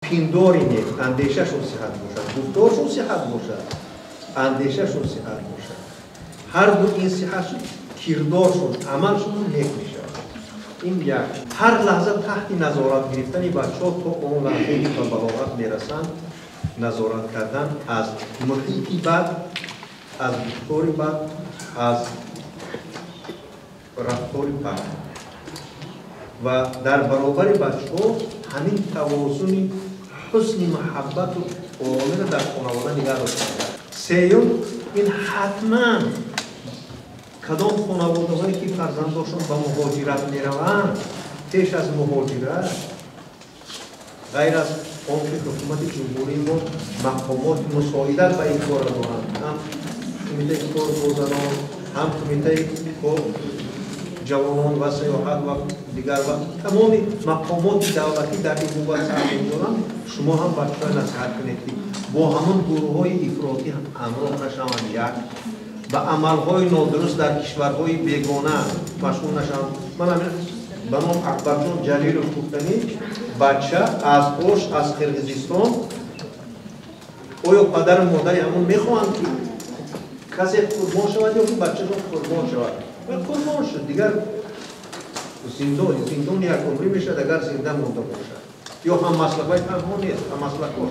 Пиндори нек, андешашон сиҳат бошад, гуфторшон сиҳат бошад, андешашон сиҳат бошад. Ҳар ду ин сиҳат шуд, кирдоршон, амалшон нек мешавад. Ин як. Ҳар лаҳза таҳти назорат гирифтани бачаҳо то он лаҳзае ки ба балоғат мерасанд, назорат кардан аз муҳити бад, аз гуфтори бад, аз рафтори бад. Ва дар баробари бачаҳо ҳамин тавозуни ҳусни муҳаббату оромиро дар хонавода нигаҳ доштан. Сеюм, ин ҳатман кадом хонаводаҳое ки фарзандошон ба муҳоҷират мераванд, пеш аз муҳоҷират, ғайр аз он ки ҳукумати ҷумҳурии мо мақомоти мусоидат ба ин корро доранд, ҳам кумитаи кор бо занон, ҳам кумитаи ҷавонон ва сайёҳат ва дигар ва тамоми мақомоти давлатӣ дар ин бобат саъй мекунанд, шумо ҳам бачаҳо насиҳат кунед, ки бо ҳамон гурӯҳҳои ифротӣ ҳамроҳ нашаванд, як ба амалҳои нодуруст дар кишварҳои бегона машғул нашаванд. Ман ҳамин ба ном Акбарҷон Ҷалилов гуфтанӣ бача аз Ош, аз Қирғизистон. Оё падару модари ҳамон мехоҳанд, ки касе қурбон шавад ё ки бачашон қурбон шавад? Қурбон шуд, дигар зиндон як умрӣ мешавад, агар зинда монда бошад. Ё ҳаммаслакҳои танҳо нест, ҳаммаслакҳо.